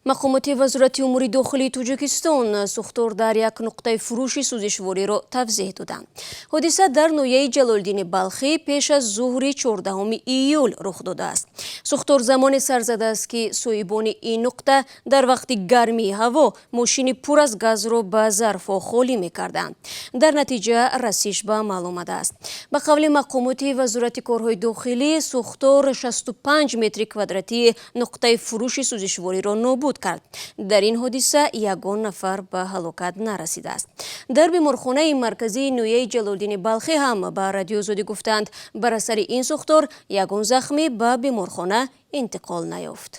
Мақомоти Вазорати умури дохилии Тоҷикистон сӯхтор дар як нуқтаи фурӯши сӯзишвориро тавзеҳ доданд. Ҳодиса дар ноҳияи Ҷалолиддини Балхӣ пеш аз зуҳри 14 июл рух додааст. Сӯхтор замоне сар задааст, ки соҳибони ин нуқта дар вақти гармии ҳаво мошини пур аз газро ба зарфҳо холӣ мекарданд. Дар натиҷа расиш ба амал омадааст. Ба қавли мақомоти Вазорати корҳои дохилӣ, сӯхтор 65 метри квадратии нуқтаи фурӯши сӯзишвориро нобуд кард. Дар ин ҳодиса ягон нафар ба ҳалокат нарасидааст. Дар беморхонаи марказии ноҳияи Ҷалолиддини Балхӣ ҳам ба Радиои Озодӣ гуфтанд, бар асари ин сӯхтор ягон захмӣ ба беморхона интиқол наёфт.